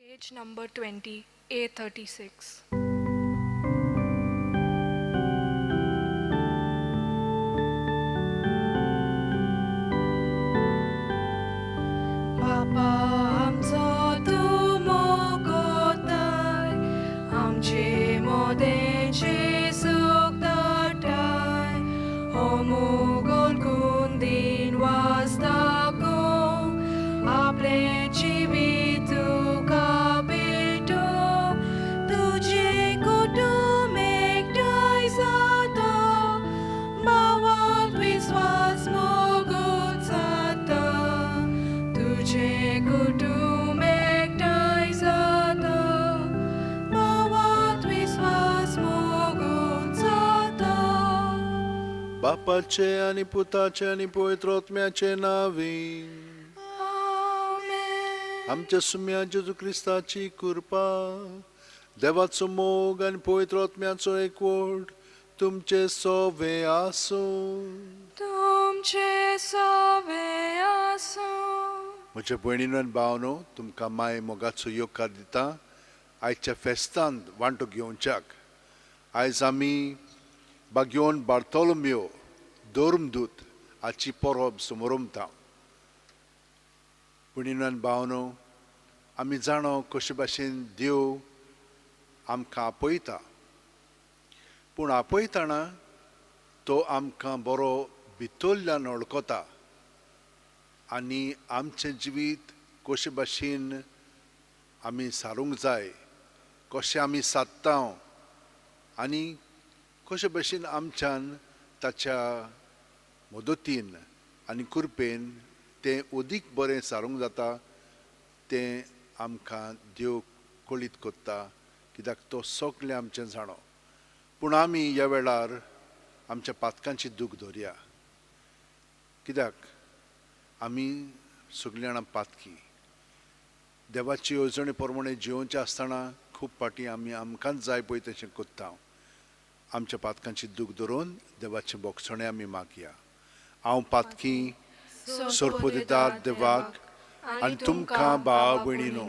Page number 20, A36. बापा आमचो तूं मोगोताय, आमचे मोदेंचे सूख धाडटाय, हो मोगोल कुंदीन वास दाखोवंक, आपलें जिवीत तुका भेटोवंक, तुजें कुटुंब एकठांय जाता, भावांत विस्वास मोगूच जाता, तुजें कुटुंब एकठांय जाता, भावांत विस्वास मोगूच जाता. बापाचे आनी पुताचे आनी पवित्र आत्म्याचे नांवी. आमेन. आमच्या सुम्या जेजू क्रिस्ताची कृपा, देवाचो मोग आनी पवित्र आत्म्याचो एकवट तुमचे सोवे आसूं. तुमचे सवे आसूं. म्हज्या भयणीनो आनी भावनो, तुमकां माय मोगाचो येवकार दिता आयच्या फेस्तांत वांटो घेवच्याक. आयज आमी बाग्योन बार्तोलोमियो धर्मदूत हाची परब समोरमता. भयणीनो आनी भावनो, आमी जाणो कशे भाशेन देव आमकां आपयता, पूण आपयतना तो आमकां बरो भितरल्यान वळखता आनी आमचें जिवीत कशे भाशेन आमी सारूंक जाय, कशें आमी सादता आनी कशे भाशेन आमच्यान ताच्या मदतीन आनी कृपेन तें अदीक बरें सारूंक जाता, तें आमकां देव कळीत करता, कित्याक तो सगळें आमचें जाणो. पूण आमी ह्या वेळार आमच्या पातकांची दूख धरया, कित्याक आमी सगळीं जाणां पातकी. देवाची येवजणे प्रमाणे जियोवचें आसतना खूब फावटी आमी आमकांच जाय पळय तशें करता. आमच्या पातकांची दूख धरून देवाचें बोगसणें आमी मागया. हांव पातकी सोरपोदिदाद देवाक आनी तुमकां भाव भयणीनो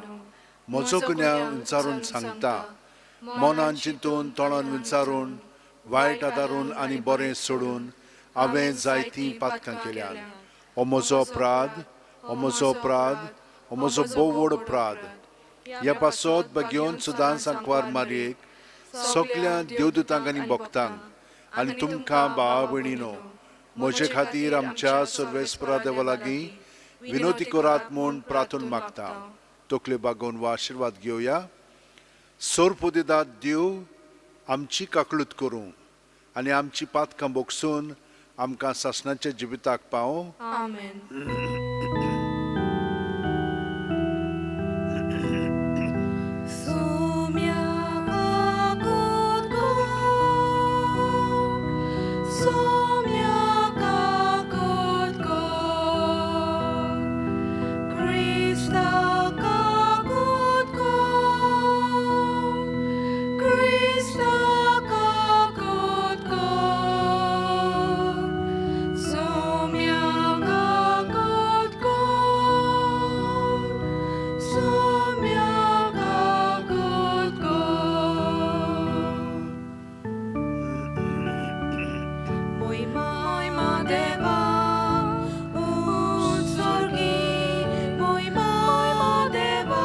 म्हजो गुन्यांव विचारून सांगता, मनान चिंतून तोंडान विचारून वायट आदारून आनी बरें सोडून हांवें जायतीं पातकां केल्यात. हो म्हजो अपराध, हो म्हजो अपराध, हो म्हजो भोव व्हड अपराध. ह्या पासत बगेवन सुदां सांकवार मारयेक सगल्या देवदूतांक आनी भक्तांक आनी तुमकां भावा भयणीनो म्हजे खातीर आमच्या सर्वेस्परा देवा लागीं विनोती करात म्हूण प्रार्थून मागता. तकल्यो बागोवन वा आशिर्वाद घेवया. सोरपोदिदाद देव आमची काकळूत करूं आनी आमची पातकां बोगसून आमकां सासणाच्या जिविताक पावों. आमेन. सुम्या काकूत कर, सुम्या काकूत कर, क्रिस्ता काकूत कर, क्रिस्ता काकूत कर, सुम्या काकूत कर, सुम्या काकूत कर. मोहिमा मोहिमा देवा उत्सर्गी, मोहिमा मोहिमा देवा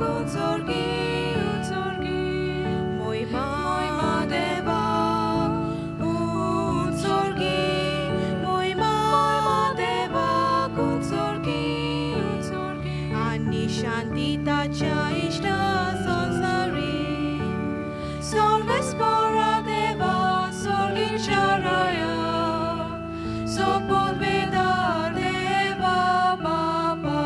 उत्सर्गी, उत्सर्गी, मोहिमा मोहिमा देवा उत्सर्गी, मोहिमा मोहिमा देवा उत्सर्गी, उत्सर्गी, आनी शांती ताच्या इश्टा संसारी, सर्वेस्परा देवा स्वर्गीच्या राया, सोपोदवेदार देवा बापा,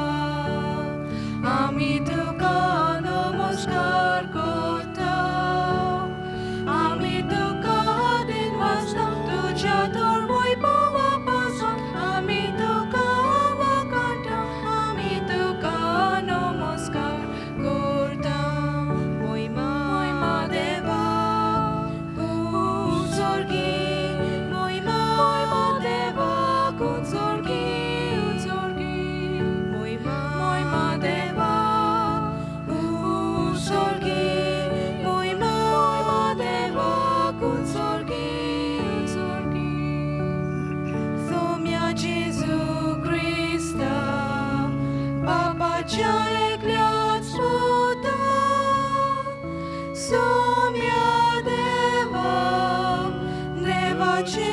आमी तुका नमस्कार करता, आमी तुका दिनवासता, तुज्या धर्मूय पावा पासून आमी तुका वाकाटा, आमी तुका नमस्कार करता. मोहिमा मोहिमा देवा उत्सर्गी, मोहिमा मोहिमा देवा देवाच्या एकल्याच पुता सोम्या देवा देवाचे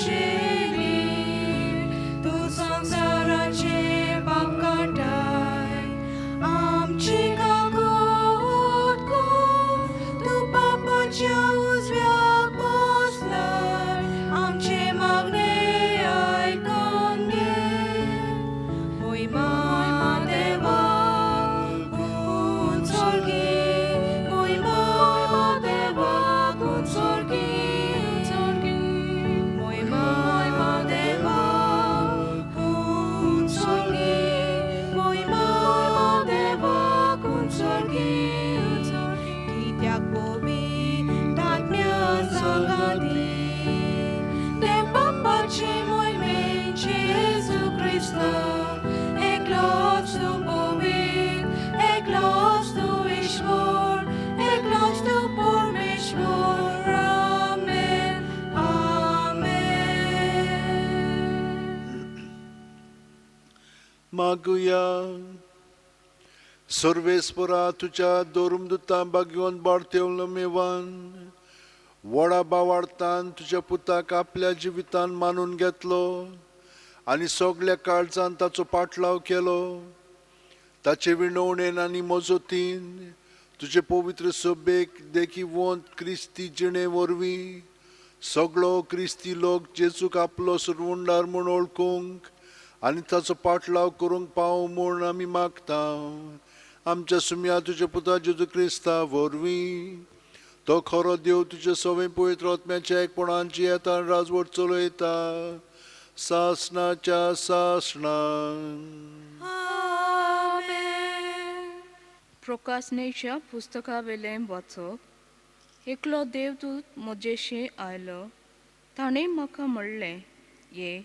शरीर तूं संवसाराचे पाप काडटाय आमची काकूट कर तूं पापाच्या उजव्याक बसलाय आमचें मागणें आयकून घे मोहिमा देवा उंचोळगी मोहिमा देवा उंचोळगी मोहिमा देवा उंचोळगी मोहिमा देवा उंचोळगी कित्याक पवित्र आत्म्या सांगाती देव बापाचे मोहिमेन जेजू क्रिस्ता एकलोच तूं पवित्र एकलोच तूं ईश्वर एकलोच तूं परमेश्वर आमेन आमेन. मागुया. सर्वेस्परा तुज्या धर्मदुतां बागयोन बाळतेवलमेवान व्हडा बावार्थान तुज्या पुताक आपल्या जिवितान मानून घेतलो आनी सगल्या काळजान ताचो पाटलाव केलो. ताचे विणवणेन आनी मजतीन तुजे पवित्र सभेक देखिवंत क्रिस्ती जिणे वरवीं सगळो क्रिस्ती लोक जेजूक आपलो सुरवुंडार म्हूण वळखूंक आनी ताचो पाटलाव करूंक पाव म्हूण आमी मागता. आमच्या सुम्या तुज्या पुता जेजू क्रिस्ता वरवीं तो खरो देव तुजे सवें पवित्र आत्म्याच्या एकपणाची येता राजवट चलयता सासणाच्या सासणान. आमेन. प्रकाशनेच्या पुस्तकावेलें वाचप. एकलो देवदूत म्हजेशी आयलो. ताणें म्हाका म्हणलें, ये,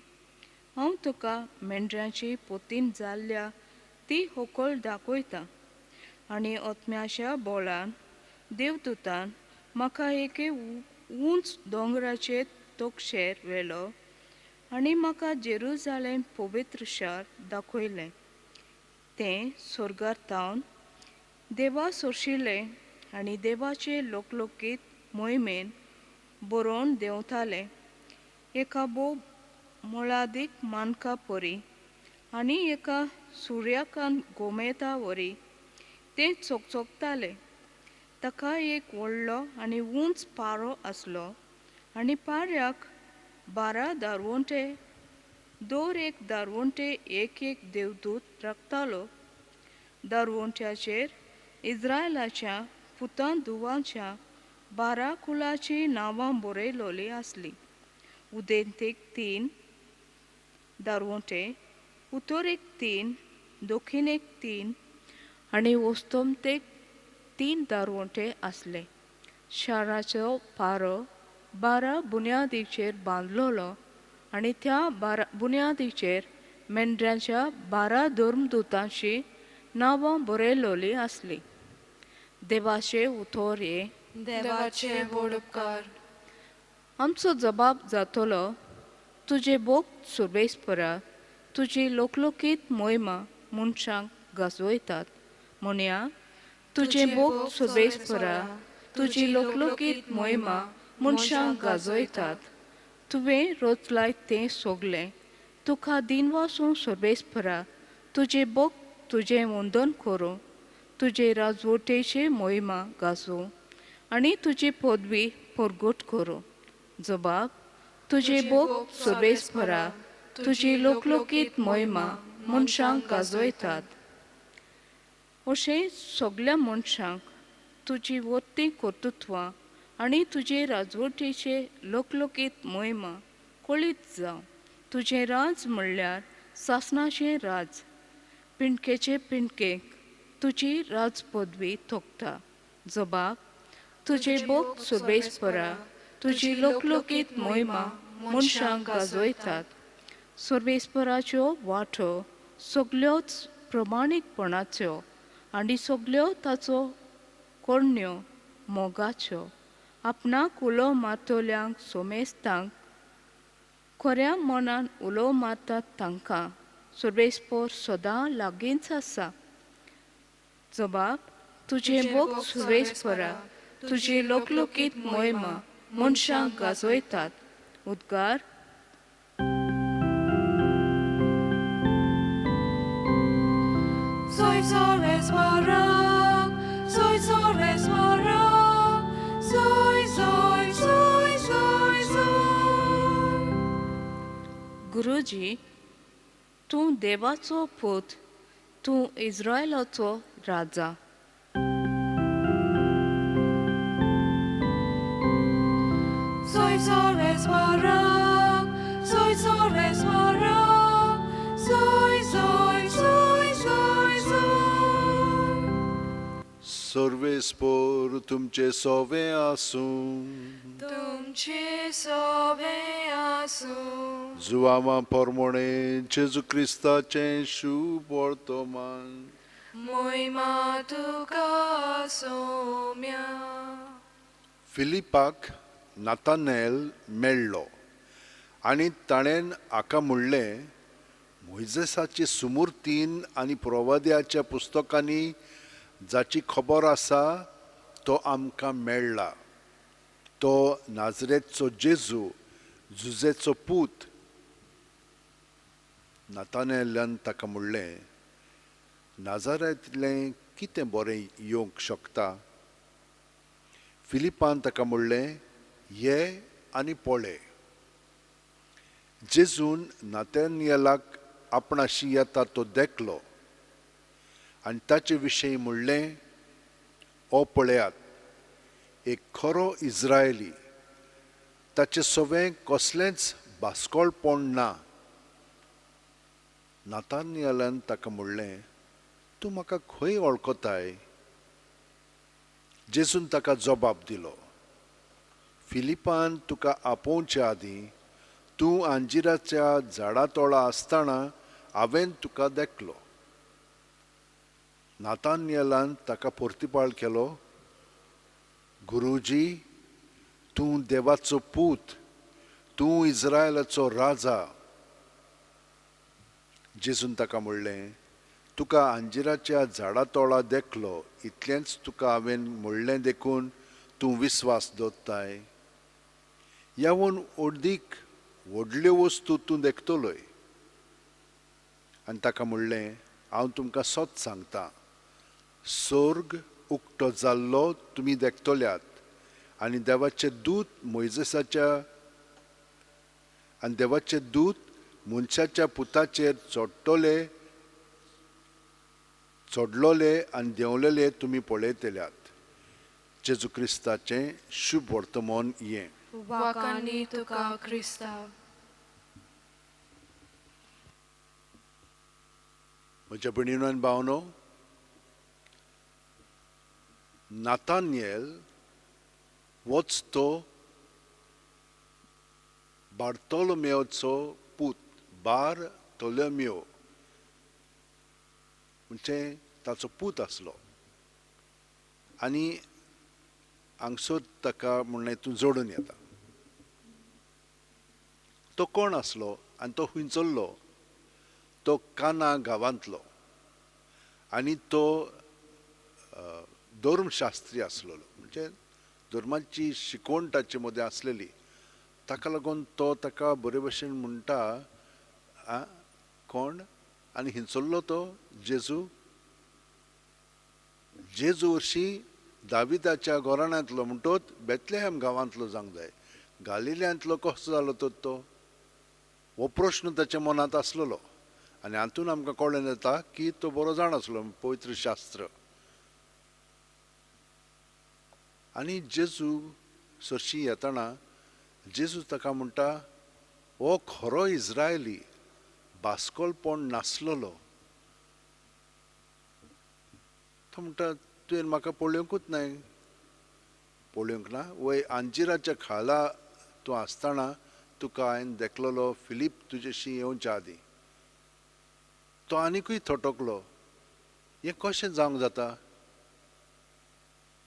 हांव तुका मेंढरांची पोतीन जाल्ल्या ती होकल दाखयता. आनी आत्म्याच्या बोळान देवदूतान म्हाका एके उंच दोंगराचे तोक्षेर व्हेलो आनी म्हाका जेरुजालेम पवित्र शार दाखयलें. तें स्वर्गार थावन देवा सोरशिल्लें आनी देवाचे लोकलोकीत मोहिमेन बरोवन देंवतालें एका भोव मोलादीक मानका परी आनी एका सुर्याकांत गोमेता वरी तें चकचकतालें. ताका एक व्हडलो आनी उंच पारो आसलो आनी पाऱ्याक 12 दारवंटे, दर एक दारवंटे एक एक देवदूत राखतालो. दारवंट्याचेर इज्रायलाच्या पुतां धुवांच्या 12 कुळाचीं नांवां बरयलोलीं आसलीं. उदेंतेक 3 दारवंटे, उतरेक 3, दक्षिणेक 3 आनी अस्तंतेक 3 दारवंटे आसले. शाराचो पारो 12 बुन्यादीचेर बांदलोलो आनी त्या 12 बुन्यादीचेर मेंढरांच्या 12 धर्मदूतांची नांवां बरयलोलीं आसलीं. देवाचे उतर हें. देवाचे व्हड उपकार. आमचो जबाब जातलो, तुजे भोग सुर्वेस्परा तुजी लोकलोकीत मोहिमा मनशांक गाजयतात. म्हणया, तुजे भोग सुर्वेस्परा तुजी लोकलोकीत मोहिमा मनशांक गाजयतात. तुवें रचलाय तें सगलें तुका दिनवासूं सुर्वेस्परा तुजे भोग तुजें वंदन करूं, तुजे राजवटेचे मोहिमा गाजूं आनी तुजी पदवी परगट करूं. जबाब, तुजे भोग सुर्वेस्परा तुजी लोकलोकीत मोहिमा मनशांक गाजयतात. अशें सगल्या मनशांक तुजी वर्ती कर्तृत्वां आनी तुजे राजवटीचे लोकलोकीत मोहिमा कळीत जावं. तुजें राज म्हणल्यार सासणाचें राज, पिंडकेचे पिंडकेक तुजी राज पदवी थोकता. जबाब, तुजे भोग सुर्वेस्परा तुजी लोकलोकीत मोहिमा मनशांक गाजयतात. सर्वेस्पराच्यो वाटो सगल्योच प्रमाणीकपणाच्यो आनी सगल्यो ताचो करण्यो मोगाच्यो. आपणाक उलो मारतल्यांक सोमेस्तांक खऱ्या मनान उलो मारतात तांकां सर्वेस्पोर सदां लागींच आसा. जबाब तुजें भोग सर्वेस्परा, तुजी लोकलोकीत मोहिमा मनशांक गाजयतात. उद्गार Soy सर्वेस्परा, soy सर्वेस्परा, soy soy soy soy soy. गुरुजी, तूं देवाचो पूत, तूं इस्रायलाचो राजा. Soy सर्वेस्परा, soy सर्वेस्परा, soy soy soy soy soy. सर्वेस्पोर तुमचे सोवे आसूं. तुमचे सोवे आसूं. जुवामा पोरमोणे जेजू क्रिस्ताचें शुभ वर्तमान. मोहिमा तुका सोम्या. फिलिपाक नातानेल मेळ्ळो आनी ताणें हाका म्हणलें, मोयजेसाचे सुमुर्तीन आनी प्रवाद्याच्या पुस्तकांनी जाची खबर आसा तो आमकां मेळ्ळा, तो नाजरेचो जेजू, जुजेचो पूत. नातानेलान ताका म्हणलें, नाजारेंतलें कितें बरें येवंक शकता? फिलिपान ताका म्हणलें, ये आनी पळय. जेजून नातानियलाक आपणाशी येता तो देखलो आनी ताचे विशीं म्हणलें, ओ पळयात, एक खरो इस्रायली, ताचें सवें कसलेंच बास्कोळपण ना. नातानियलान ताका म्हणलें, तूं म्हाका खंय वळखताय? जेजून ताका जबाब दिलो, फिलिपान तुका आपोवचे आदीं तूं अंजिराच्या झाडा तोळा आसतना हांवें तुका देखलो. नातानियलान ताका प्रतिपाळ केलो, गुरुजी, तूं देवाचो पूत, तूं इस्रायलाचो राजा. जेजून ताका म्हणलें, तुका अंजिराच्या झाडा तोळा देखलो इतलेंच तुका हांवें म्हणलें देखून तूं विस्वास दवरताय. यावन अर्दीक व्हडल्यो वस्तू तूं देखतलोय. आनी ताका म्हणलें, हांव तुमकां सत सांगता, सोर्ग उक्तो जाल्लो तुमी देखतल्यात आनी देवाचे दूत मोयजेसाच्या आनी देवाचे दूत मनशाच्या पुताचेर चडटले, चडलोले आनी देंवलेले तुमी पळयतल्यात. जेजू क्रिस्ताचें शुभ वर्तमान हें. वाकानी तुका क्रिस्ता. म्हज्या भयणीनो आनी भावनो, नातानियल वच तो बार्तोलोमेवचो पूत, बार तोलोमियो म्हणजे ताचो पूत आसलो आनी हांगसर ताका म्हणलें तूं जोडून येता. तो कोण आसलो आनी तो खंयचल्लो? तो काना गांवांतलो आनी तो धर्मशास्त्री आसलेलो, म्हणजे धर्माची शिकवण ताचे मदें आसलेली. ताका लागून तो ताका बरे भशेन म्हणटा, कोण आनी हिंचल्लो तो जेजू. जेजू हरशीं दाविदाच्या घराण्यांतलो म्हणटोच बेतलेहम गांवांतलो जावंक जाय, गालिल्यांतलो कसो जालो तर तो? हो प्रश्न ताच्या मनांत आसलेलो आनी हातून आमकां कळोन येता की तो बरो जाण आसलो पवित्र शास्त्र. आनी जेजू सरशी येतना जेजू ताका म्हणटा, हो खरो इस्रायली, बास्कोलपण नासलेलो. तो म्हणटा, तुवें म्हाका पळोवंकूच नाय, पळोवंक ना वय अंजिराच्या खाला तूं आसतना तुका हांवें देखलेलो, फिलीप तुजेशी येवच्या आदीं. तो आनिकूय थटकलो, हें कशें जावंक जाता?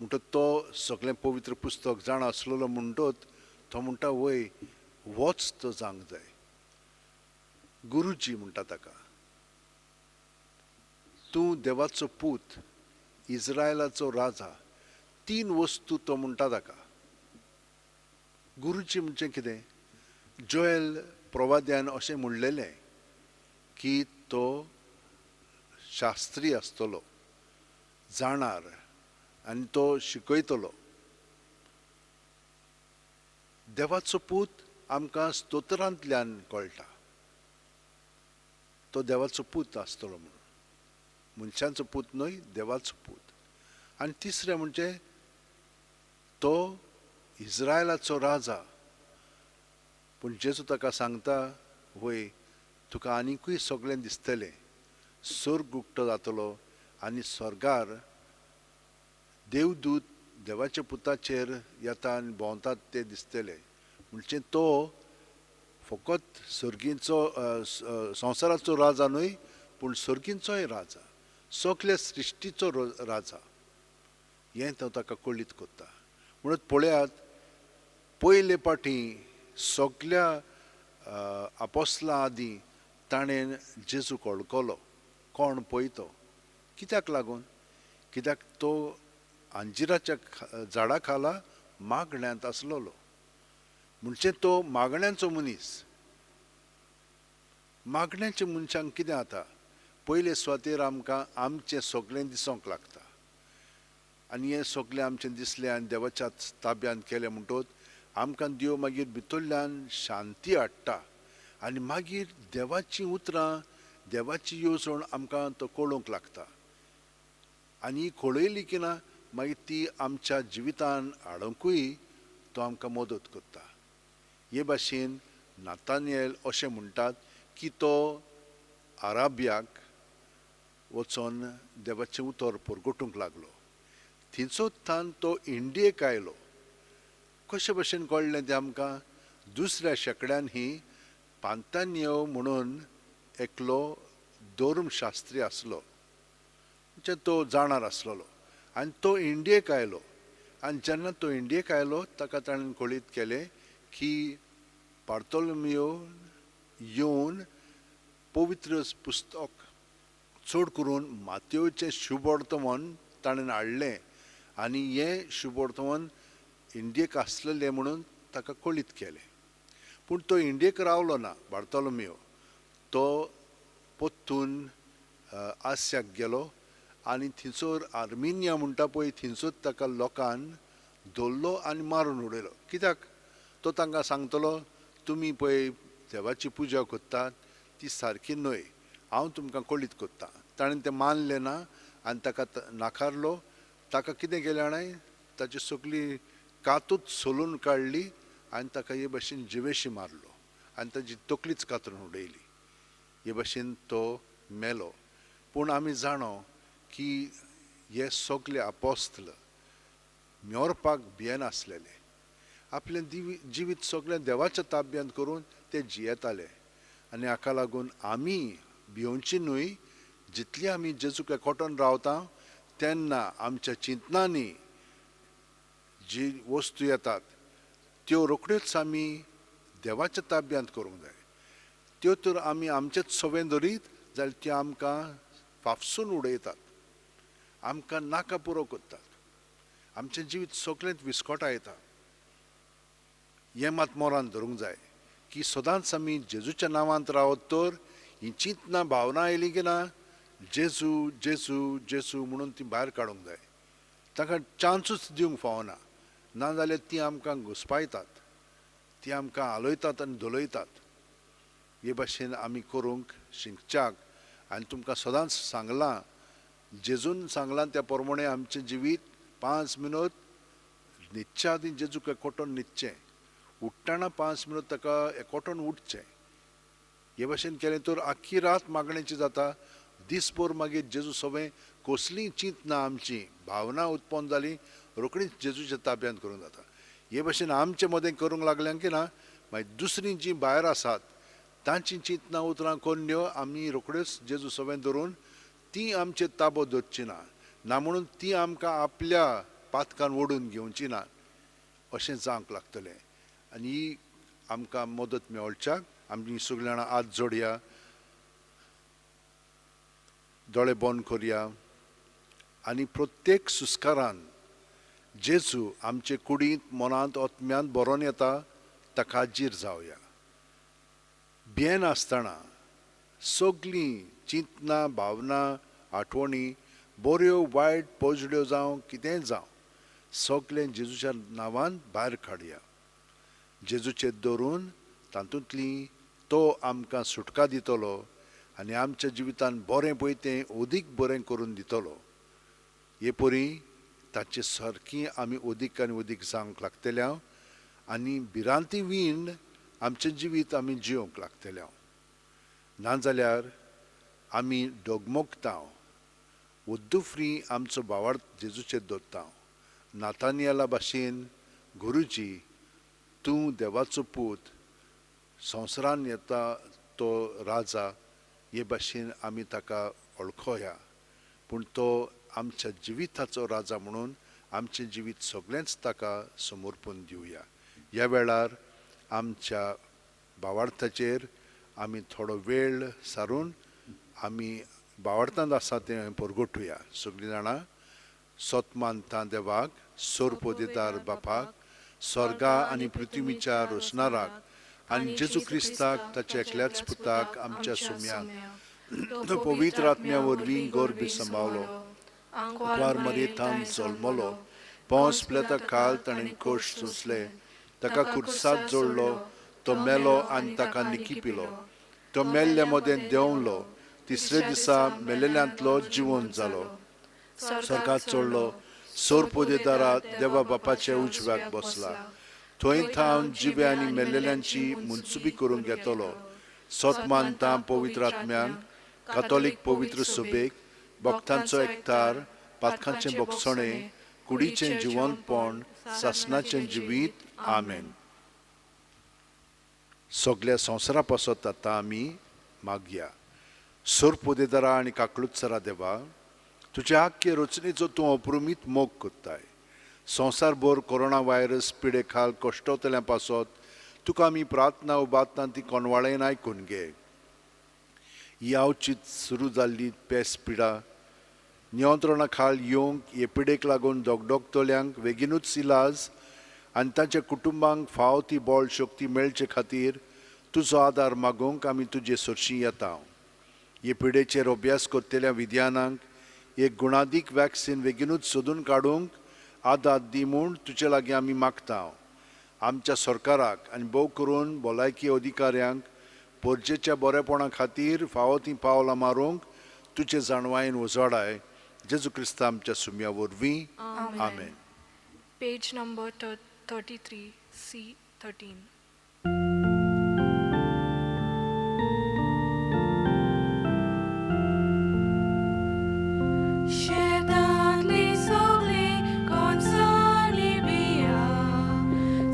म्हणटच तो सगळें पवित्र पुस्तक जाणा आसलेलो म्हणटच तो म्हणटा, वय वच तो जावंक जाय. गुरुजी म्हणटा ताका, तूं देवाचो पूत, इज्रायलाचो राजा. तीन वस्तू तो म्हणटा ताका. गुरुजी म्हणजे कितें? जोएल प्रवाद्यान अशें म्हणलेलें की तो शास्त्री आसतलो, जाणार आनी तो शिकयतलो. देवाचो पूत आमकां स्तोत्रांतल्यान कळटा तो देवाचो पूत आसतलो म्हणून, मनशांचो पूत न्हय, देवाचो पूत. आनी तिसरें म्हणजे तो इज्रायलाचो राजा. पूण जेजू ताका सांगता, वय तुका आनिकूय सगळें दिसतलें, स्वर्ग उक्तो जातलो आनी स्वर्गार देवदूत देवाच्या पुताचेर येता आनी भोंवतात ते दिसतले. म्हणजे तो फकत सर्गींचो संवसाराचो राजा न्हय, पूण सर्गींचोय राजा, सगल्या सृश्टीचो राजा. हें तो ताका कळीत करता. म्हणून पळयात, पयले पाटी सगल्या आपोसलां आदीं ताणें जेजूक वळखलो कोण पळय तो. कित्याक लागून? कित्याक तो अंजिराच्या झाडा खाला मागण्यांत आसलेलो. म्हणजे तो मागण्यांचो मनीस. मागण्याच्या मनशांक कितें जाता, पयले सुवातेर आमकां आमचें सगळें दिसूंक लागता आनी हें सगळें आमचें दिसलें आनी देवाच्या ताब्यांत केलें म्हणटकच आमकां देव मागीर भितरल्यान शांती हाडटा आनी मागीर देवाचीं उतरां, देवाची येवजण आमकां तो कळूंक लागता. आनी कळयली की ना मागीर ती आमच्या जिवितान हाडूंकूय तो आमकां मदत करता. हे भाशेन नातानियल अशें म्हणटात की तो आराबियाक वचोन देवाचें उतर परगटूंक लागलो. थंयचोच तो इंडियेक आयलो. कशे भशेन कळ्ळें तें आमकां? दुसऱ्या शेंकड्यान ही पांतानियो म्हणून एकलो धर्मशास्त्री आसलो, म्हणजे तो जाणार आसलेलो आनी तो इंडियेक आयलो. आनी जेन्ना तो इंडियेक आयलो ताका ताणें कळीत केलें की बार्तोलोमियो येवन पवित्र पुस्तक चड करून मातयेचें शुभवर्तमान ताणें हाडलें आनी हें शुभवर्तमान इंडियेक आसलेलें म्हणून ताका कळीत केलें. पूण तो इंडियेक रावलो ना बार्तोलोमियो, तो परतून आस्याक गेलो आनी थंयसर आर्मिनिया म्हणटा पळय थंयसर ताका लोकान धरलो आनी मारून उडयलो. कित्याक? तो तांकां सांगतलो, तुमी पळय देवाची पुजा करतात ती सारकी न्हय, हांव तुमकां कळीत करता. ताणें तें मानलें ना आनी ताका नाकारलो. ताका कितें केलें जाणा, ताची सगळी कातूच सोलून काडली आनी ताका हे भाशेन जिवेशी मारलो आनी ताची तकलीच कातरून उडयली. हे भाशेन तो मेलो. पूण आमी जाणो की हे सगळे आपोस्तल मोरपाक भियेनासलेले, आपलें जिवीत सगळें देवाच्या ताब्यांत करून ते जियेताले. आनी हाका लागून आमी भिवची न्हय. जितली आमी जेजूक एकवटून रावता तेन्ना आमच्या चिंतनांनी जी वस्तू येतात त्यो रोखड्योच आमी देवाच्या ताब्यांत करूंक जाय. त्यो तर आमी आमचेच सवें धरीत जाल्यार त्यो आमकां फाफसून उडयतात, आमकां नाका पुरो करतात, आमचें जिवीत सगळेंच विस्कटायता. हें मात मोरान धरूंक जाय की सदांच आमी जेजूच्या नांवांत रावत तर ही चिंतना भावना आयली की ना, जेजू जेजू जेजू म्हणून ती भायर काडूंक जाय. ताका चान्सूच दिवंक फावना, नाजाल्यार ती आमकां घुस्पायतात, ती आमकां हालयतात आनी धोलयतात. हे भाशेन आमी करूंक शिकच्याक. आनी तुमकां सदांच सांगलां, जेजून सांगलां त्या प्रमाणे आमचें जिवीत 5 मिनट न्हिदच्या आदीं जेजूक एकवटून न्हिदचें, उठ्ठना 5 मिनट ताका एकवटून उठचें. हे भाशेन केलें तर आख्खी रात मागण्याची जाता. दीसभर मागीर जेजू सवें कसलीय चिंतना आमची भावना उत्पन्न जाली रोखडीच जेजूच्या ताब्यांत करूंक जाता. हे भाशेन आमचे मदें करूंक लागल्यां की ना मागीर दुसरीं जीं भायर आसात तांची चिंतना उतरां कोन्न्यो आमी रोखड्योच जेजू सवें धरून ती आमचे ताबो धरची ना, ना म्हणून ती आमकां आपल्या पातकान ओडून घेवची ना, अशें जावंक लागतलें. आनी ही आमकां मदत मेळच्याक आमी सगळीं जाणां हात जोडया. दोळे बंद करया आनी प्रत्येक सुस्कारान जेजू आमचे कुडींत, मनांत, आत्म्यांत बरोवन येता ताका हाजीर जावया. भियेनासतना सगळीं चिंतनां, भावना, आठवणी, बऱ्यो वायट, पोजड्यो जावं कितेंय जावं, सगळें जेजूच्या नांवान भायर काडया. जेजूचेर दवरून तातूंतली तो आमकां सुटका दितलो आनी आमच्या जिवितान बरें पळय तें अदीक बरें करून दितलो. हे परी ताचे सारकी आमी अदीक आनी अदीक जावंक लागतल्या आनी भिरांती वीण आमचें जिवीत आमी जिवंक लागतल्या. नाजाल्यार आमी डगमगता, उद्दुफ्री आमचो भावार्थ जेजूचेर दवरता. नातानियला भाशेन, गुरुजी तूं देवाचो पूत, संवसारान येता तो राजा, हे भाशेन आमी ताका वळखोया. पूण तो आमच्या जिविताचो राजा म्हणून आमचें जिवीत सगळेंच ताका समर्पून दिवया. ह्या वेळार आमच्या भावार्थाचेर आमी थोडो वेळ सारून आमी भावार्थांत आसा तें परगटुया. सगळीं जाणां सत मानता देवाक, सोरपोदेदार बापाक, स्वर्गा आनी पृथ्वीच्या रोसणाराक आनी जेजू क्रिस्ताक ताच्या एकल्याच पुताक आमच्या सुम्याक, तो पवित्र आत्म्या वरवीं गर्भी सांबावलो, कुंवार मरेथान जल्मलो, पोंस प्लेता खाल ताणें कोश सोंसले, ताका कुर्सात जोडलो, तो मेलो आनी ताका निकिपिलो, तो मेल्ल्या मदें देंवलो, तिसरे दिसा मेलेल्यांतलो जिवन जालो, स्वर्गात चडलो, सोरपोदेदारा देवा बापाच्या उजव्याक बसला, थंय थावन जिवे आनी मेल्लेल्यांची मनसुबी करूंक येतलो. सत मानता पवित्र आत्म्यांक, कातोलीक पवित्र सभेक, भक्तांचो एकतार, पातकांचें बोगसणें, कुडीचें जिवनपण, सासणाचें जिवीत. आमेन. सगल्या संवसारा पासत आतां आमी मागया. सोरपोदेदारा आनी काकलुत्सरा देवा, तुज्या आख्खे रचनेचो तूं अप्रुमीत मोग करताय. संवसारभर कोरोना व्हायरस पिडे खाल कश्टवतल्या पासत तुका आमी प्रार्थना उबारतना ती कोनवाळेन आयकून घे. ही आवचीत सुरू जाल्ली पेस पिडा नियंत्रणा खाल येवंक हे पिडेक लागून डगडगतल्यांक बेगीनूच इलाज आनी तांच्या कुटुंबांक फाव ती बळ शक्ती मेळचे खातीर तुजो आदार मागूंक आमी तुजे सरशी येता. हे पिडेचेर अभ्यास करतल्या विद्यानांक एक गुणादीक वॅक्सिन बेगीनूच सोदून काडूंक आदार दी म्हूण तुजे लागीं आमी मागता. आमच्या सरकाराक आनी भोव करून भलायकी अधिकाऱ्यांक परजेच्या बरेपणा खातीर फावो तीं पावलां मारूंक तुजे जाणवायेन उजवाडाय. जेजू क्रिस्ता आमच्या सुम्या वरवीं. आमेन. Page number 33, C13. शेतांतली सगळी कोणसाली बिया,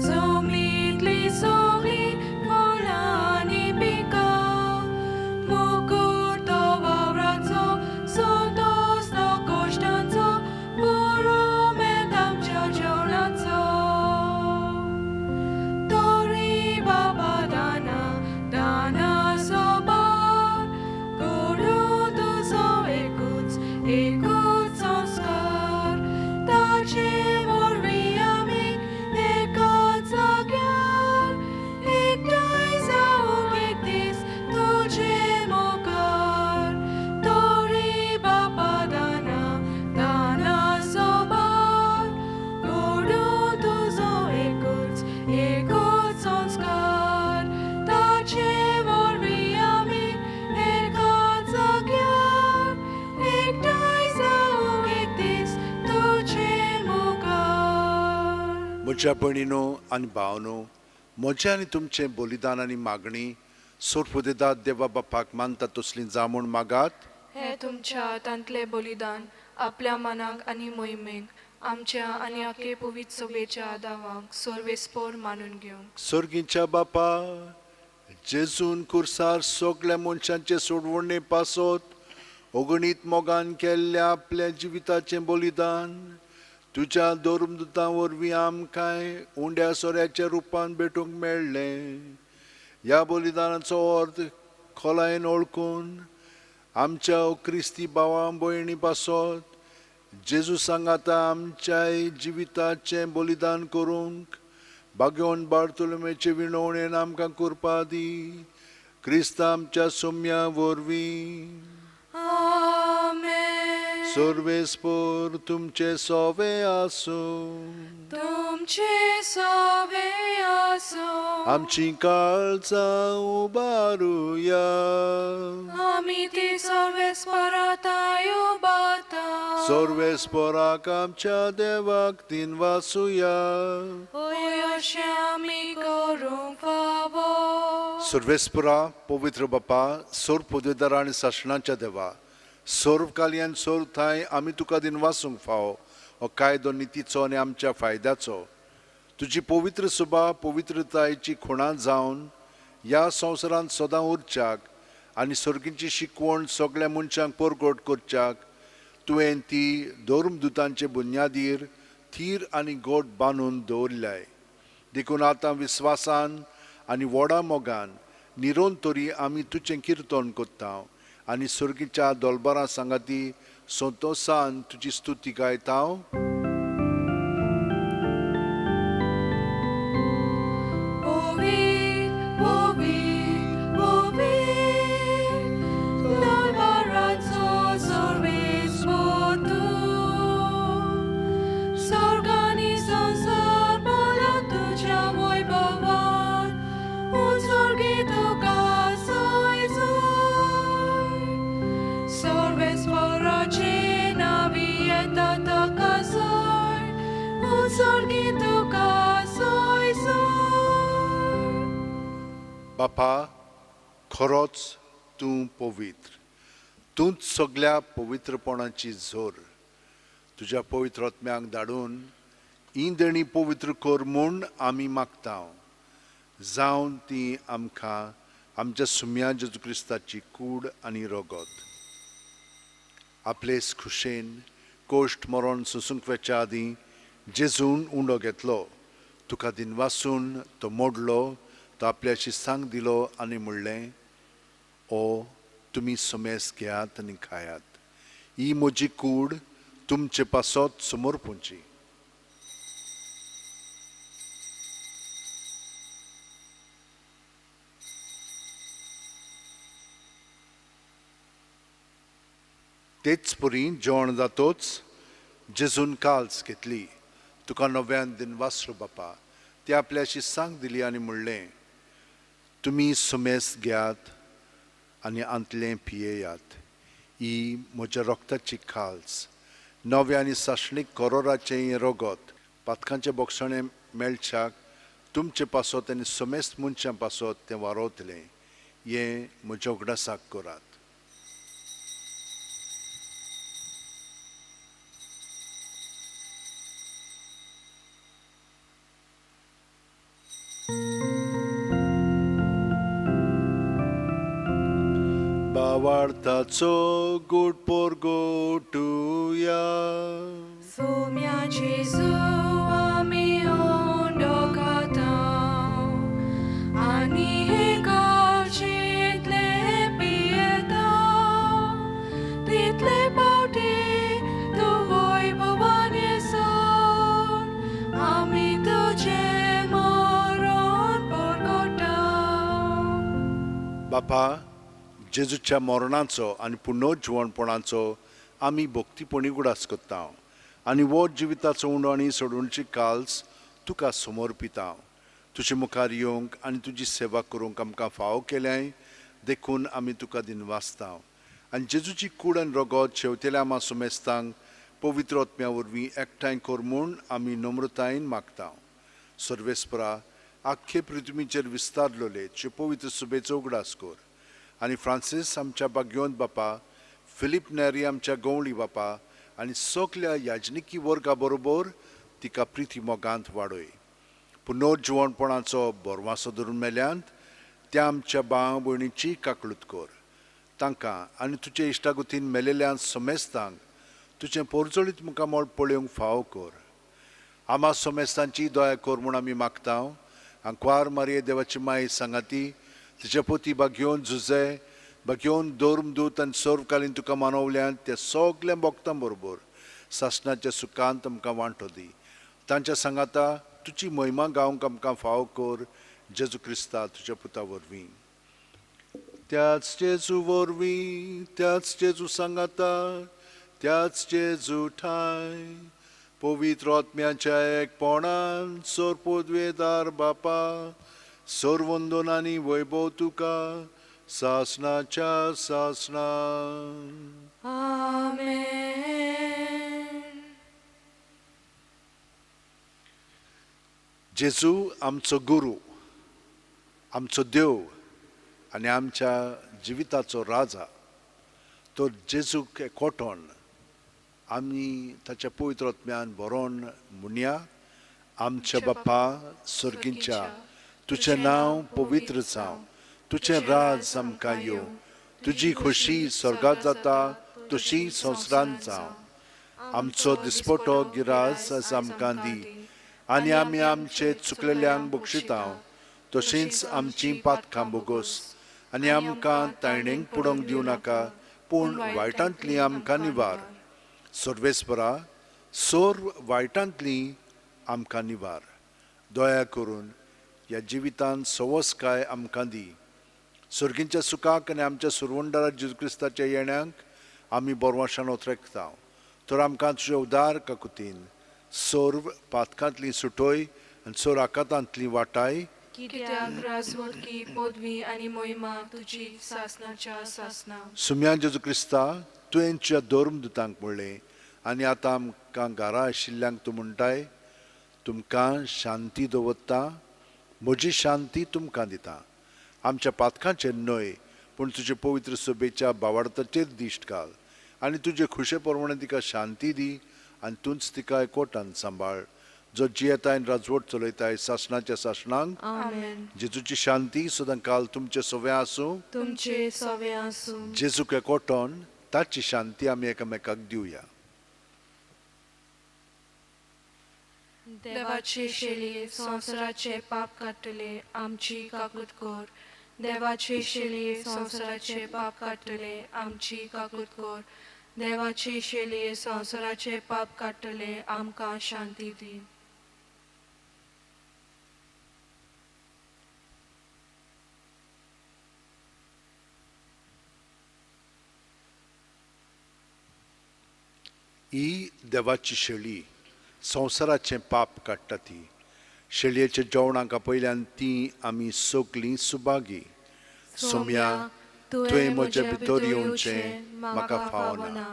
जमनींतली सगळी फळां आनी पिकां, मुकुट तो वावराचो, संतोस तो कश्टांचो, पुरुमेंत आमच्या जेवणाचो. तोरी बाबा दाना दाना सोबार, करूं तुजो एकूच एकूच संस्कार, ताचे वरवीं आमी एकाच जाग्यार एकठांय जावंक एक दीस तुजे मुखार. तोरी बाबा दाना दाना सोबार, करूं तुजो एकूच एकूच संस्कार, ताचे वरवीं आमी एकाच जाग्यार एकठांय जावंक एक दीस तुजे मुखार. म्हज्या भयणीनो आनी भावनो, म्हजें आनी तुमचें बलिदान आनी मागणी सोरपोदेदार देवा बापाक मानता तसली जा म्हूण मागात. हे तुमच्या हातांतलें बलिदान आपल्या मनाक आनी मोहिमेक आमच्या आनी आखे पवित्र सभेच्या दावांक सर्वेस्पोर मानून घेवंक. सर्गीच्या बापा, जेजून कुर्सार सगल्या मनशांचे सोडवणे पासत अगणीत मोगान केल्ल्या आपल्या जिविताचें बलिदान तुज्या धर्मदुतां वरवीं आमकांय उंड्या सोऱ्याच्या रुपान भेटूंक मेळ्ळें. ह्या बलिदानाचो अर्थ खोलायेन वळखून आमच्या क्रिस्ती भावां भयणी पासत जेजू सांगाता आमच्याय जिविताचें बलिदान करूंक बागेवन बार्तोलोमेचे विणवणेन आमकां करपा दी क्रिस्त आमच्या सोम्या वरवीं. आमेन. सर्वेस्पर तुमचे सोवे आसूं. तुमचे सवे आसूं. आमची काळजां उबारुया. आमी ती सर्वेस्पराताय उबाता. सर्वेस्पराक आमच्या देवाक दिनवासुया. होय अशें आमी करूंक फावो. सर्वेस्परा पवित्र बापा, सर्व पदवेदार आनी सासणाच्या देवा, सर्व कालयान सर्व थांय आमी तुका दिनवासूंक फावो हो कायदो नितीचो आनी आमच्या फायद्याचो. तुजी पवित्र सभा पवित्रतायेची खुणा जावन ह्या संवसारांत सदां उरच्याक आनी सर्गीची शिकवण सगळ्या मनशांक परगट करच्याक तुवें ती धर्मदुतांचे बुन्यादीर थीर आनी गोट बांदून दवरल्याय. देखून आतां विस्वासान आनी व्हडा मोगान निरोन तरी आमी तुजें किर्तन करता आनी सर्गीच्या दोलबारां सांगाती संतोसान तुजी स्तुती गायता. बापा, खरोच तूं पवित्र, तूंच सगळ्या पवित्रपणाची जोर. तुज्या पवित्र आत्म्याक धाडून ही देणी पवित्र कर म्हूण आमी मागता, जावन ती आमकां आमच्या सुम्या जेजू क्रिस्ताची कूड आनी रगत. आपलेच खुशेन कोश्ट मरण सोसूंक वेच्या आदीं जेजून उंडो घेतलो, तुका दिनवासून तो मोडलो, तो आपल्याशी सांग दिलो आनी म्हणलें, ओ तुमी समेस घेयात आनी खायात, ही म्हजी कूड तुमचे पासत समर्पूंची. तेच परी जेवण जातोच जेजून काल्स घेतली, तुका नव्यान दिनवासरो बापा, ती आपल्याशी सांग दिली आनी म्हणलें, तुमी सुमेस घेयात आनी आंतलें पियेयात, ही म्हज्या रक्ताची खाल्स, नव्या आनी सासणीक करोराचें हें रगत पातकांचें बोगसणें मेळच्याक तुमचे पासत आनी समेस्त मनशां पासत तें वारवतलें, हें म्हज्या उगडासाक करात. भावार्थाचो गोड पोरगोटुया. सोम्या जेजू आमी उंडो खाता आनी हे काळशेंतले पियेता, तितले पावटी तूं वैभवान येसर आमी तुजें मरण परगटा. बापा, जेजूच्या मरणाचो आनी पुनर्जिवणपणाचो आमी भक्तीपणी उगडास करता आनी वो जिविताचो उंडो आनी सोडवणची काल्स तुका समर्पिता. तुजे मुखार येवंक आनी तुजी सेवा करूंक आमकां फावो केल्याय देखून आमी तुका दिनवासता आनी जेजूची कूड आनी रगत शेवतेल्या आमा सुमेस्तांक पवित्र आत्म्या वरवीं एकठांय कर म्हूण आमी नम्रतायेन मागता. सर्वेस्परा, आख्खे पृथ्वीचेर विस्तारलेले तुजे पवित्र सुबेचो उगडास कर आनी फ्रांसीस आमच्या बाग्योंत बापा, फिलीप नेरी आमच्या गवळी बापा आनी सगल्या याजनिकी वर्गा बरोबर तिका प्रिती मोगांत वाडय. पुनर्जिवणपणाचो बोरवासो धरून मेल्यांत त्या आमच्या भाव भयणीची काकळूत कर, तांकां आनी तुजे इश्टागतीन मेलेल्या समेस्तांक तुजें पोरजोळीत मुखामळ पळोवंक फावो कर. आमा समेस्तांची दया कर म्हूण आमी मागता. आंकवार मारये देवाची माय सांगाती, तिच्या पोती बागयोन जुजे, बाकी धर्मदूत आनी सर्वकालीन तुका मानवल्यात त्या सगल्या भक्तां बरोबर सासणाच्या सुखांत आमकां वांटो दी. तांच्या सांगाता तुजी महिमा गावंक आमकां फावो कर, जेजू क्रिस्ता तुज्या पुता वरवीं. त्याच जेजू वरवीं, त्याच जेजू सांगाता, त्याच जेजू ठाय, पवित्र आत्म्याच्या एकपणान सोर पदवेदार बापा, सोर आनी वैभव तुका सासणाच्या सासणा. आमेन. जेजू आमचो गुरू, आमचो देव आनी आमच्या जिविताचो राजा. तर जेजूक एकवटोन आमी ताच्या पवित्र आत्म्यान बरोवन म्हणया, आमच्या बापा सर्गींच्या, तुजें नांव पवित्र जावं, तुजें राज आमकां येवं, तुजी खोशी स्वर्गांत जाता तशी संवसारांत जावं. आमचो दिसपटो गिरास आज आमकां दी आनी आमी आमचे चुकलेल्यांक बक्षिता तशींच आमची पातकां बोगोस आनी आमकां तायणेक पुडोवंक दिवं नाका, पूण वायटांतली आमकां निवार. सर्वेस्परा, सर्व वायटांतली आमकां निवार. दया करून ह्या जिवितांत सवसकाय आमकां दी. सर्गींच्या सुखाक आनी आमच्या सुरवंडारा जेजू क्रिस्ताच्या येण्याक आमी बरवाशान ओतरेकता. तर आमकां तुजे उदार काकुतीन सर्व पातकांतली सुटोय आनी सर्व आकातांतली वाटाय. कित्याक राजवटकी पदवी आनी महिमा तुजी सासणाच्या सासणा. सुम्या जेजू क्रिस्ता, तुवें तुज्या धर्मदुतांक म्हणलें आनी आतां आमकां घरा आशिल्ल्यांक तूं म्हणटाय, तुमकां शांती दवरता, म्हजी शांती तुमकां दिता. आमच्या पातकांचेर न्हय, पूण तुजे पवित्र सभेच्या बावार्थाचेर दिश्ट घाल आनी तुजे खुशे प्रमाणे तिका शांती दी आनी तूंच तिका एकवटान सांबाळ, जो जियेताय राजवट चलयताय सासणाच्या सासणांक. आमेन. जेजूची शांती सदां काल तुमचे सवे आसूं, तुमचे सवे आसूं. जेजूक एकवटोन ताची शांती आमी एकामेकाक दिवया. देवाचे शेळये संवसाराचे पाप काडटले, आमची काकूत कर. देवाचे शेळये संवसाराचे पाप काडटले, आमची काकूत कर. देवाचे शेळये संवसाराचे पाप काडटले, आमकां शांती दी. ही देवाची शेळी संवसाराचें पाप काडटा. ती शेळयेच्या जेवणाक आपयल्यान ती आमी सगलीं सुभागी. सोम्या, तुवें म्हज्या भितर येवचें म्हाका फावना,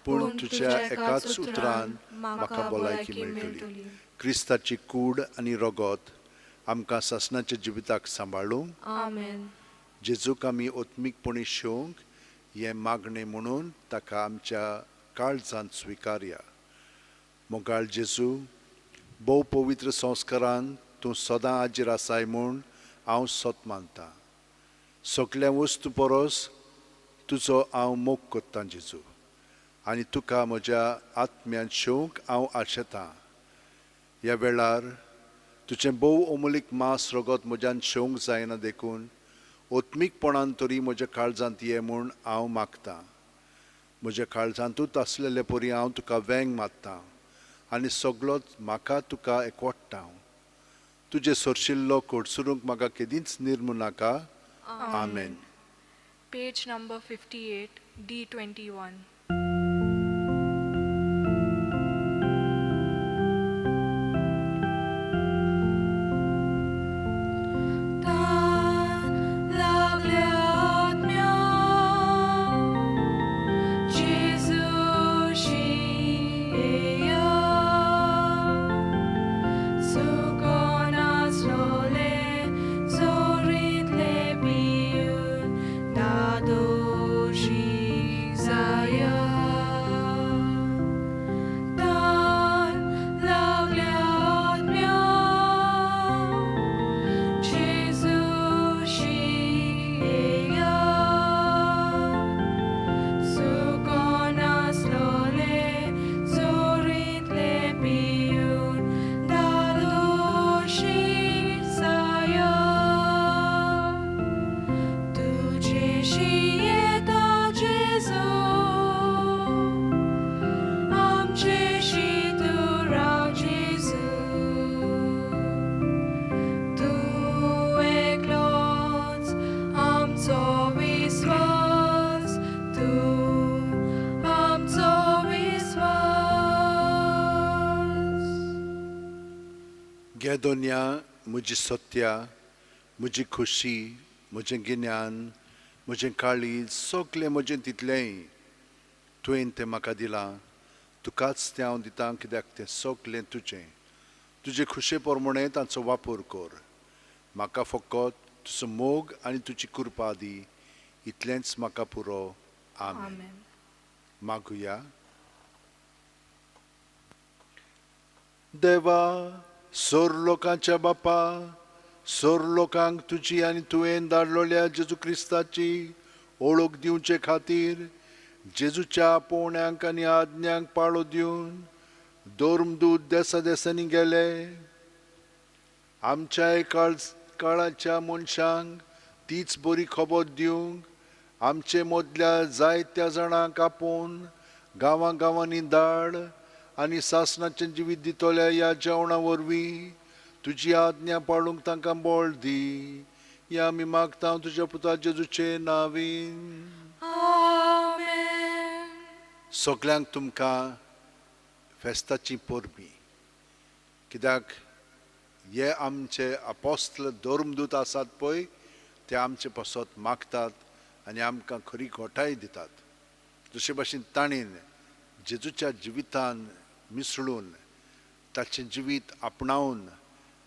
पूण तुज्या एकाच उतरान म्हाका भलायकी मेळटली. क्रिस्ताची कूड आनी रगत आमकां सासणाच्या जिविताक सांबाळूंक. आमेन. जेजूक आमी आत्मीकपणी शेवंक हें मागणें म्हणून ताका आमच्या काळजांत स्विकारया. मोगाळ जेजू, भोव पवित्र संस्कारान तूं सदां हाजीर आसाय म्हूण हांव सत मानतां. सगल्या वस्तू परस तुजो हांव मोग करतां जेजू, आनी तुका म्हज्या आत्म्यांत शेवंक हांव आशेतां. ह्या वेळार तुजें भोव अमूलीक मांस रगत म्हज्यान शेवंक जायना, देखून आत्मीकपणान तरी म्हज्या काळजांत ये म्हूण हांव मागतां. म्हज्या काळजांतूच आसलेले परी हांव तुका वेंग मारतां आनी सगलोच म्हाका तुका एकवट्टा. तुजें सरशिल्लो कडसरूंक म्हाका केदींच निर्मू नाका. आमेन. Page number 58, D21. Zion. हे दोनया म्हजी सत्या, म्हजी खोशी, म्हजें गिन्यान, म्हजें काळीज, सगलें म्हजें तितलेंय तुवें तें म्हाका दिलां. तुकाच तें हांव दितां, कित्याक तें सगलें तुजें. तुजे खुशे प्रमाणें तांचो वापर कर. म्हाका फकत तुजो मोग आनी तुजी कृपा दी, इतलेंच म्हाका पुरो. आमेन. मागुया. देवा, सोर लोकांच्या बापा, सोर लोकांक तुजी आनी तुवें धाडलेल्या जेजू क्रिस्ताची ओळख दिवचे खातीर जेजूच्या आपोवण्यांक आनी आज्ञांक पाळो दिवन धर्मदूत देसा देसांनी गेले. आमच्याय काळाच्या मनशांक तीच बरी खबर दिवंक आमचे मदल्या जायत्या जाणांक आपोवन गांवां गांवांनी धाड आनी सासणाचें जिवीत दितल्या ह्या जेवणा वरवीं तुजी आज्ञा पाळूंक तांकां बळ दी. ह्या आमी मागता तुज्या पुता जेजूचे नांवीन. आमेन. सगल्यांक तुमकां फेस्ताची परबीं, कित्याक हे आमचे अपोस्ल धर्मदूत आसात पळय, ते आमचे पासत मागतात आनी आमकां खरी घोटाय दितात. जशे भाशेन ताणें जेजूच्या जिवितान मिसळून ताचें जिवीत आपणावन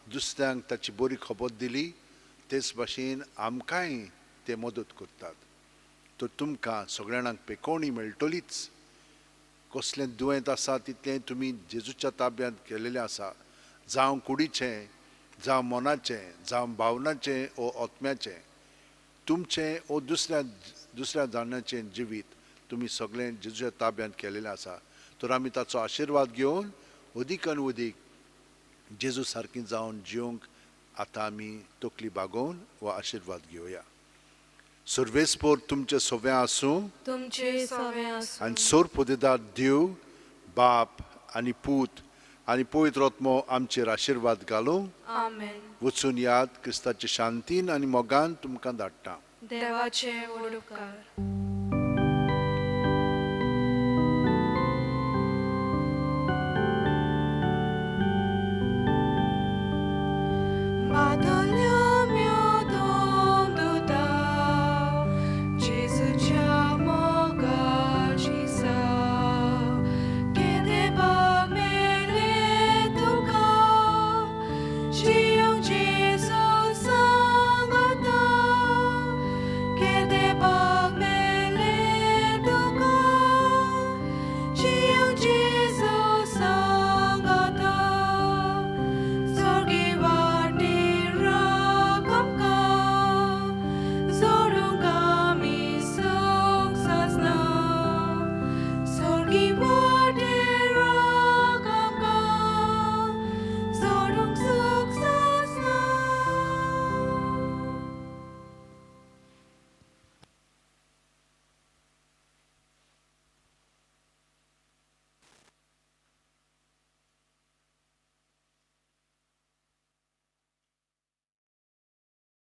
दुसऱ्यांक ताची बरी खबर दिली, तेच भाशेन आमकांय ते मदत करतात. तर तुमकां सगळ्यांक पेकोवणी मेळटलीच. कसलें दुयेंत आसा तितलें तुमी जेजूच्या ताब्यांत केलेलें आसा, जावं कुडीचें, जावं मनाचें, जावं भावनाचें ओ आत्म्याचें, तुमचें ओ दुसऱ्या दुसऱ्या जाणाचें जिवीत तुमी सगळें जेजूच्या ताब्यांत केलेलें आसा. तर आमी ताचो आशिर्वाद घेवन अदीक आनी अदीक जेजू सारकी जावन जिवंक आतां आमी तकली बागोवन हो आशिर्वाद घेवया. सर्वेस्पोर तुमचें सगळें आसूं, तुमचे सवें आसूं. आनी सोर पोदेदार देव बाप आनी पूत आनी पवित्र आत्मो आमचेर आशिर्वाद घालूं. आमेन. वचून याद क्रिस्ताचे शांतीन आनी मोगान तुमकां धाडटा. देवाचे व्हड उपकार.